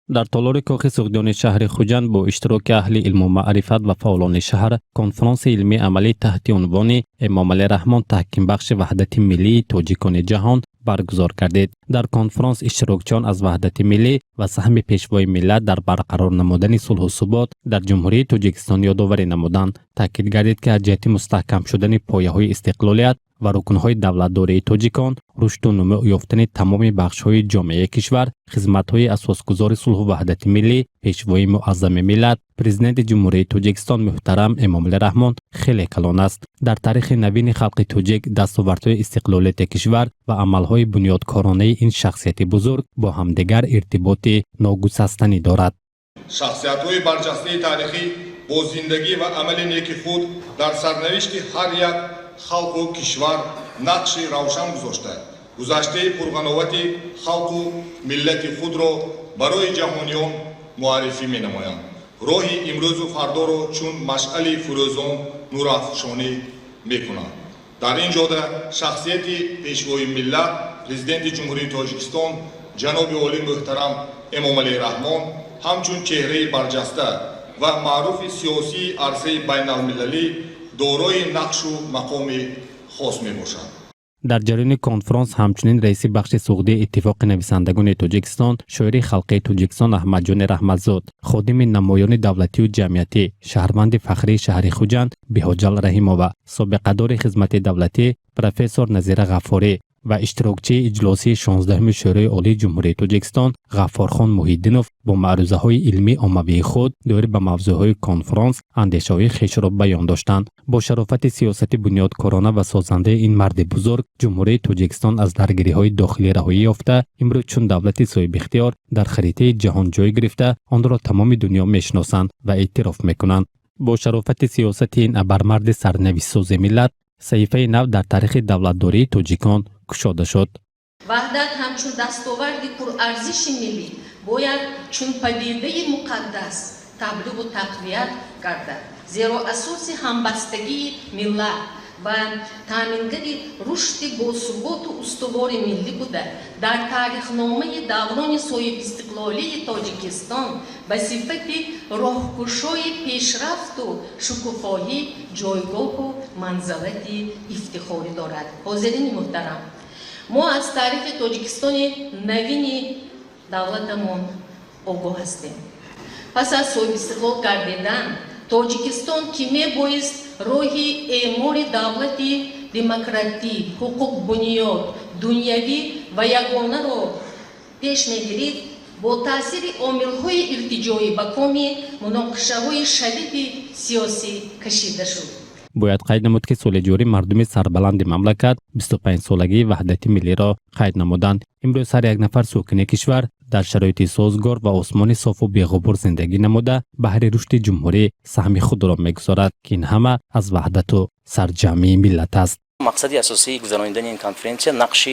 Дар толори Кохи Суғдиёни шаҳри Хуҷанд бо иштироки аҳли илму маърифат ва фаъолони шаҳр конфронси илмии амалӣ таҳти унвони «Эмомалӣ Раҳмон: таҳкимбахши ваҳдати миллии тоҷикони ҷаҳон» баргузор гардид. Дар конфронс иштирокчиён аз ваҳдати миллӣ ва саҳми Пешвои миллат дар барқарор намудани сулҳу субот дар Ҷумҳурии Тоҷикистон ёдоварӣ намуданд. Таъкид гардид, ки аз ҷиҳати мустаҳкам шудани пояҳои истиқлолият ва рукнҳои давлатдории тоҷикон, рушду нумӯ ёфтани тамоми бахшҳои ҷомеаи кишвар, хизматҳои асосгузори сулҳу ваҳдати миллӣ, Пешвои муаззами миллат, Президенти Ҷумҳурии Тоҷикистон муҳтарам Эмомалӣ Раҳмон хеле калон аст. Дар таърихи навини халқи тоҷик дастовардҳои истиқлолияти кишвар ва амалҳои бунёдкоронаи ин шахсияти бузург бо ҳамдигар иртиботи ногусастанӣ дорад. Шахсиятҳои барҷастаи таърихӣ бо зиндагӣ ва амали неки худ дар сарнавишти ҳар як халқу кишвар нақши равшан гузошта, гузаштаи пурғановати халқу миллати худро барои ҷаҳониён муаррифӣ менамоянд, роҳи имрӯзу фардоро чун машъали фурӯзон нурафшонӣ мекунанд. Дар ин ҷода шахсияти Пешвои миллат, Президенти Ҷумҳурии Тоҷикистон ҷаноби олӣ муҳтарам Эмомалӣ Раҳмон ҳамчун чеҳраи барҷаста ва маъруфи сиёсии арсаи байналмилалӣ дорои нақшу мақоми хос мебошад. Дар ҷараёни конфронс ҳамчунин раиси бахши суғдии Иттифоқи нависандагони Тоҷикистон, шоири халқии Тоҷикистон Аҳмадҷони Раҳматзод, ходими намоёни давлатию ҷамъиятӣ, шаҳрванди фахрии шаҳри Хуҷанд Биҳоҷал Раҳимова, собиқадори хизмати давлатӣ профессор Назира Ғаффорӣ ва иштирокчии иҷлосии 16-уми Шӯрои Олии Ҷумҳурии Тоҷикистон Ғаффорхон Муҳиддинов бо маърузаҳои илмии оммавии худ доир ба мавзӯъҳои конфронс андешаҳои хешро баён доштанд. Бо шарофати сиёсати бунёдкорона ва созандаи ин марди бузург Ҷумҳурии Тоҷикистон аз даргириҳои дохилӣ раҳоӣ ёфта, имрӯз чун давлати соҳибихтиёр дар харитаи ҷаҳон ҷой гирифта, онро тамоми дунё мешиносанд ва эътироф мекунанд. Бо шарофати сиёсати ин абармарди сарнавиштсози миллат саҳифаи нав дар таърихи давлатдории тоҷикон кушода шуд. Ваҳдат ҳамчун дастоварди пурарзиши миллӣ бояд чун падидаи муқаддас таблиғу тақвият гардад, зеро асоси ҳамбастагии миллат ва таъмингари рушди босуботу устувори миллӣ буда, дар таърихномаи даврони соҳибистиқлолии Тоҷикистон ба сифати роҳкушои пешрафту шукуфоҳӣ ҷойгоҳу манзалати ифтихорӣ дорад. Ҳозирини муҳтарам, мо аз таърихи Тоҷикистони навини давлатамон огоҳ ҳастем. Пас аз соҳибистиқлол гардидан, Тоҷикистон, ки мебоист роҳи эъмори давлати демократӣ, ҳуқуқбунёд, дунявӣ ва ягонаро пеш мегирифт, бо таъсири омилҳои иртиҷоӣ ба коми муноқишаҳои шадиди сиёсӣ кашида шуд. Бояд қайд намуд, ки соли ҷорӣ мардуми сарбаланди мамлакат 25-солагии ваҳдати миллиро қайд намуданд. Имрӯз ҳар як нафар сокини кишвар дар шароити созгор ва осмони софу беғубор зиндагӣ намуда, баҳри рушди ҷумҳурӣ саҳми худро мегузорад, ки ин ҳама аз ваҳдату сарҷамъии миллат аст. Мақсади асосии гузаронидани ин конференсия нақши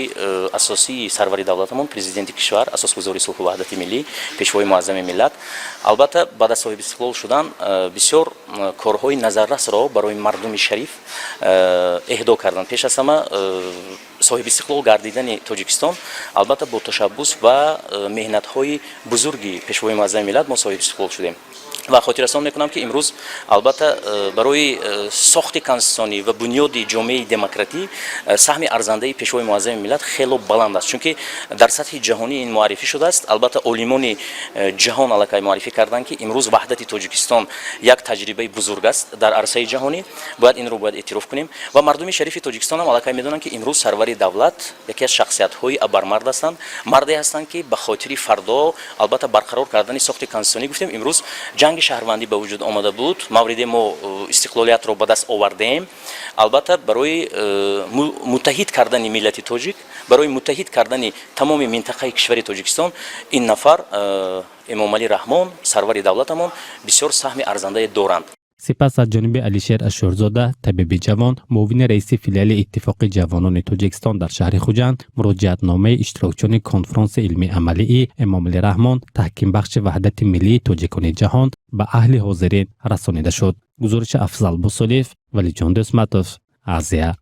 асосии сарвари давлатамон, Президенти кишвар, асосгузори сулҳу ваҳдати миллӣ, Пешвои муаззами миллат, албатта, баъд аз соҳибистиқлол шудан бисёр корҳои назаррасро барои мардуми шариф эҳдо карданд. Пеш аз ҳама, соҳибистиқлол гардидани Тоҷикистон, албатта, бо ташаббус ва меҳнатҳои бузурги Пешвои муаззами миллат мо соҳибистиқлол шудем. Ва хотиррасон мекунам, ки имрӯз, албатта, барои сохти конститутсионӣ ва бунёди ҷомеаи демократӣ саҳми арзандаи Пешвои муаззами миллат хело баланд аст, чунки дар сатҳи ҷаҳонӣ ин муаррифӣ шудааст. Албатта, олимони ҷаҳон аллакай муаррифӣ карданд, ки имрӯз ваҳдати Тоҷикистон як таҷрибаи бузург аст дар арсаи ҷаҳонӣ. Бояд инро бояд эътироф кунем ва мардуми шарифи Тоҷикистон ҳам аллакай медонанд, ки имрӯз сарвари давлат яке аз шахсиятҳои абармард ҳастанд, марде ҳастанд, ки ба хотири фардо, албатта, барқарор кардани сохти конститутсионӣ, гуфтем, имрӯз ҷанги шаҳрвандӣ ба вуҷуд омада буд, мавриде мо истиқлолиятро ба даст овардем, албатта, барои муттаҳид кардани миллати тоҷик, барои муттаҳид кардани тамоми минтақаи кишвари Тоҷикистон ин нафар, Эмомалӣ Раҳмон, сарвари давлатамон, бисёр саҳми арзандае доранд. Сипас аз ҷониби Алишер Ашурзода, табиби ҷавон, муовини раиси филиали Иттифоқи ҷавонони Тоҷикистон дар шаҳри Хуҷанд, муроҷиатномаи иштирокчиёни конфронси илмии амалии «Эмомалӣ Раҳмон: таҳкимбахши ваҳдати миллии тоҷикони ҷаҳон» ба аҳли ҳозирин расонида шуд. Гузориши Афзал Бусолиев, Валиҷон Дӯстматов, Азия.